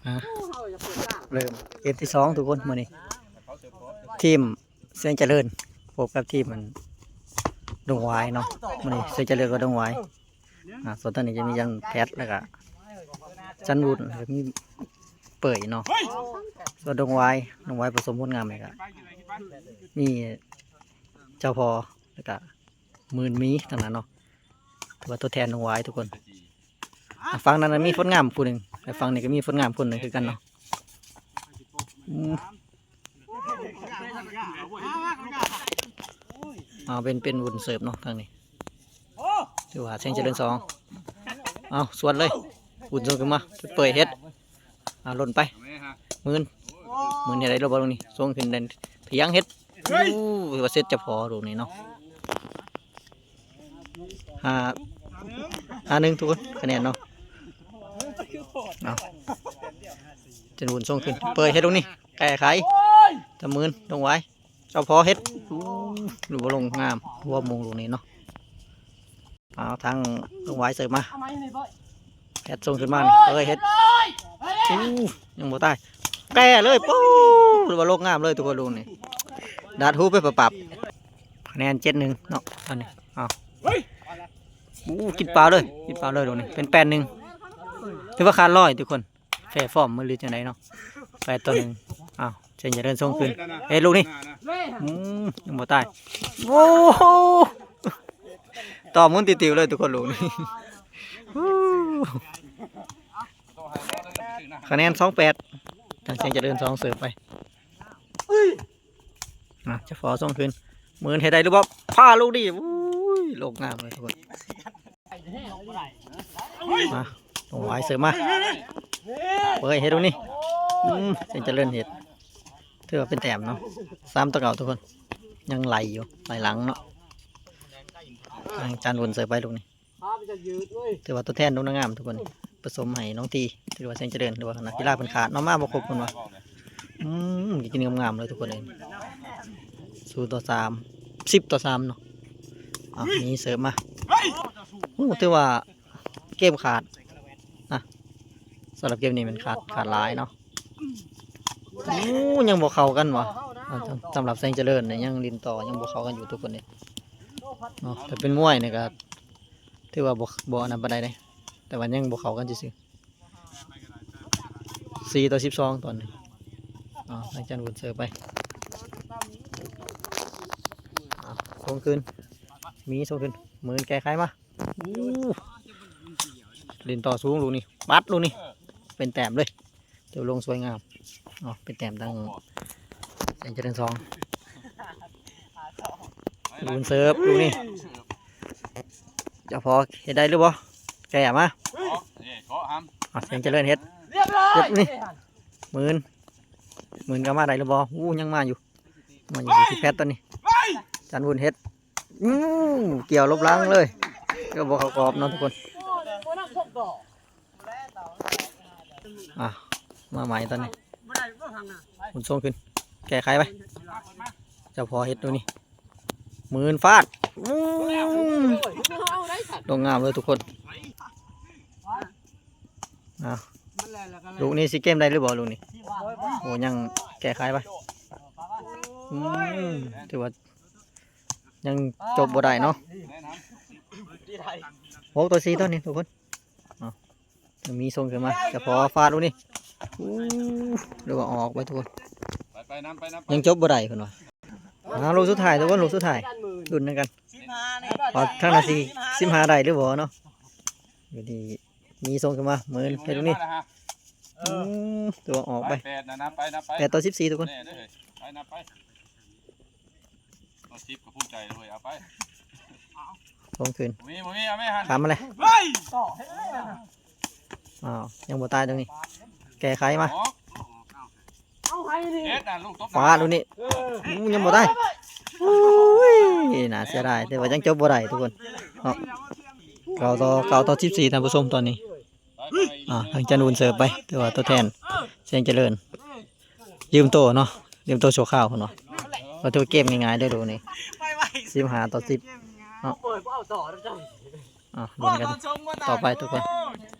ອ່າ ເລີ່ມເກມທີສອງທຸກຄົນ ມື້ນີ້ ທີມແສງຈະເລີນພົບກັບທີມອັນດົງຫວາຍເນາະ. ມື້ນີ້ແສງຈະເລີນກັບດົງຫວາຍ ອ່າ ສ່ວນທາງນີ້ຈະມີຈັນແພັດ ແລ້ວກະຈັນວຸນ ແລ້ວກະມີເປີຍເນາະ. ສ່ວນດົງຫວາຍ ດົງຫວາຍປະສົມຜົນງາມນີ້ກະມີເຈົ້າພໍ່ ແລ້ວກະໝື່ນໝີທັງນັ້ນເນາະ ຖືວ່າຕົວແທນດົງຫວາຍທຸກຄົນ. ອ່າ ຝັ່ງນັ້ນນະມີຜົນງາມຜູ້ໜຶ່ງ ແລະ ຝັ່ງນີ້ກະມີຜົນງາມຄົນໜຶ່ງຄືກັນເນາະ. ອືມ ເອົາ ເປັນ ເປັນວຸນເສີບເນາະທາງນີ້ ຖືວ່າແສງຈະເລີນສອງ. ເອົາ ສວນເລີຍ ວຸນສົ່ງຂຶ້ນມາ ເປີຍເຮັດ ອ່າ ຫຼົ່ນໄປ ໝື່ນ ໝື່ນເຮັດໄດ້ຫຼືບໍ່ລູກນີ້ ສົ່ງຂຶ້ນແດນພຽງເຮັດ. ໂອ້ ຖືວ່າເສັດຈະພໍລູກນີ້ເນາະ. ຫ້າ ຫ້າໜຶ່ງທຸກຄົນ ຄະແນນເນາະ. ເອົາ ຈັນວຸນສົ່ງຂຶ້ນ ເປີຍເຮັດລູກນີ້ ແກ້ໄຂ ຕະໝືນ ລົງໄວ ເຈົ້າພໍເຮັດ ອູ້ ຫຼືບໍ່ລົງງາມ ຫົວມຸງລູກນີ້ເນາະ. ເອົາ ທາງລົງໄວເສີບມາ ແພັດສົ່ງຂຶ້ນມານີ້ ເປີຍເຮັດ ອູ້ ຍັງບໍ່ຕາຍ ແກ້ເລີຍ ປູ້ ຫຼືວ່າລົງງາມເລີຍທຸກຄົນລູກນີ້ ດາດຫູໄປປັບໆ. ຄະແນນເຈັດໜຶ່ງເນາະຕອນນີ້. ເອົາ ອູ້ ກິນປາວເລີຍ ກິນປາວເລີຍລູກນີ້ ເປັນແປດໜຶ່ງ ຖືວ່າຂາດຮ້ອຍທຸກຄົນ. ແຟຟອມມື້ຫຼືຈັ່ງໃດເນາະ ແປດຕໍ່ໜຶ່ງ. ອ້າວ ເສັງຈະເລີນສົ່ງຄືນ ເຮັດລູກນີ້ ອືມ ຍັງບໍ່ຕາຍ ໂອ້ໂຫ ຕໍ່ໝູນຕິວໆເລີຍທຸກຄົນລູກນີ້. ຄະແນນສອງແປດ ທາງເສັງຈະເລີນສອງເສີບໄປ ອ່າ ຈະພໍສົ່ງຄືນ ໝື່ນເຮັດໄດ້ຫຼືບໍ່ ພາດລູກນີ້ ໂອ້ຍ ລົງງາມເລີຍທຸກຄົນ. ມາ ໂອ້ຍ ເສີບມາ ເປີຍເຮັດລູກນີ້ ອືມ ເສັງຈະເລີນເຮັດ ຖືວ່າເປັນແຕ້ມເນາະ ສາມຕໍ່ເກົ້າທຸກຄົນ ຍັງໄລ່ຢູ່ ໄລ່ຫຼັງເນາະ. ທາງຈານວຸນເສີບໄປລູກນີ້ ຖືວ່າຕົວແທນດົງນາງາມທຸກຄົນ ປະສົມໃຫ້ນ້ອງທີ ຖືວ່າເສັງຈະເລີນ ຫຼືວ່ານັກກິລາເພິ່ນຂາດເນາະ ມາບໍ່ຄົບເພິ່ນວ່າ. ອືມ ກິນງາມໆເລີຍທຸກຄົນເອີຍ ສູນຕໍ່ສາມ ສິບຕໍ່ສາມເນາະ. ອ່ະ ມີເສີບມາ ໂອ້ ຖືວ່າເກມຂາດນະ ສຳລັບເກມນີ້ແມ່ນຂາດ ຂາດຫຼາຍເນາະ. ໂອ້ ຍັງບໍ່ເຂົ້າກັນຫວາ ອ່າ ສຳ ສຳລັບແສງຈະເລີນນີ້ຍັງຫຼິ້ນຕໍ່ ຍັງບໍ່ເຂົ້າກັນຢູ່ທຸກຄົນເດເນາະ. ຖ້າເປັນມວຍນີ້ກະຖືວ່າບໍ່ ບໍ່ອັນນັ້ນປານໃດເດ ແຕ່ວ່າຍັງບໍ່ເຂົ້າກັນຊື່ໆ. ສີ່ຕໍ່ສິບສອງຕອນນີ້ ອ່າ ທາງຈານວຸນເສີບໄປ ອ່າ ສົ່ງຄືນ ມີສົ່ງຄືນ ໝື່ນແກ້ໄຂມາ ອູ້ ຫຼິ້ນຕໍ່ສູງລູກນີ້ ປັດລູກນີ້ ເປັນແຕ້ມເລີຍ ເຈົ້າລົງສວຍງາມເນາະ ເປັນແຕ້ມທາງແສງຈະເລີນສອງ. ລູນເສີບລູກນີ້ ເຈົ້າພໍເຮັດໄດ້ຫຼືບໍ່ ແກ້ມາ ອ່າ ແສງຈະເລີນເຮັດ ເຮັດນີ້ ໝື່ນ ໝື່ນກໍມາໄດ້ຫຼືບໍ່ ອູ້ ຍັງມາຢູ່ ມາຢູ່ທີ່ແພັດຕອນນີ້ ຈານວຸນເຮັດ ອູ້ ກ່ຽວລົບຫຼັງເລີຍ ກໍບໍ່ເຂົ້າກອບເນາະທຸກຄົນ. ອ່ະ ມາໃໝ່ຕອນນີ້ ໝູນສົ່ງຂຶ້ນ ແກ້ໄຂໄປ ເຈົ້າພໍ່ເຮັດໂຕນີ້ ໝື່ນຟາດ ອູ້ ລົງງາມເລີຍທຸກຄົນ. ອ່ະ ລູກນີ້ຊິເກມໄດ້ຫຼືບໍ່ ລູກນີ້ ໂອ້ ຍັງແກ້ໄຂໄປ ອືມ ຖືວ່າຍັງຈົບບໍ່ໄດ້ເນາະ ຫົກຕໍ່ສີ່ຕອນນີ້ທຸກຄົນ. ເອົາ ມີສົ່ງຂຶ້ນມາ ຈະພໍຟາດລູກນີ້ ອູ້ ຫຼືວ່າອອກໄປທຸກຄົນ ໄປ ໄປນຳ ໄປນຳ ຍັງຈົບບໍ່ໄດ້ເພິ່ນວ່າ. ອ່າ ລູກສຸດທ້າຍທຸກຄົນ ລູກສຸດທ້າຍ ລຸ້ນນຳກັນ ວ່າທາງນັ້ນຊິ ສິບຫ້າ ໄດ້ຫຼືບໍ່ເນາະ. ຢູ່ທີ່ມີສົ່ງຂຶ້ນມາ ໝື່ນເຮັດລູກນີ້ ອືມ ຖືວ່າອອກໄປ ໄປ ແປດນະ ນຳໄປ ນຳໄປ ແປດຕໍ່ສິບສີ່ທຸກຄົນ ແນ່ເດີ ໄປ ນຳໄປ ເອົາ ສິບກໍພູມໃຈເລີຍ ເອົາໄປ ລົງຄືນ ບໍ່ມີ ບໍ່ມີ ເອົາແມ່ຫັ້ນ ຂ້າມມາເລີຍ ເຮີ້ຍ ອ້າວ ຍັງບໍ່ຕາຍຕົງນີ້ ແກ້ໄຂມາ ເຮັດນະ ລູກຕົບ ຂວາລູກນີ້ ເອີ ອູ້ ຍັງບໍ່ຕາຍ ອູ້ຍ ໜ້າເສຍດາຍ ແຕ່ວ່າຍັງຈົບບໍ່ໄດ້ທຸກຄົນເນາະ. ເກົ້າຕໍ່ ເກົ້າຕໍ່ສິບສີ່ ທ່ານຜູ້ຊົມຕອນນີ້ ອ່າ ທາງຈານອຸ່ນເສີບໄປ ຖືວ່າຕົວແທນແສງຈະເລີນ ຢືມໂຕເນາະ ຢືມໂຕຊົ່ວຄາວເພິ່ນວ່າ ກໍຖືວ່າເກມງ່າຍໆເດີໂດນີ້ ສິບຫ້າຕໍ່ສິບ. ເນາະ ເປີດບໍ່ເອົາຕໍ່ເດີເຈົ້າ ເອົາ ລຸ້ນກັນຕໍ່ໄປທຸກຄົນ.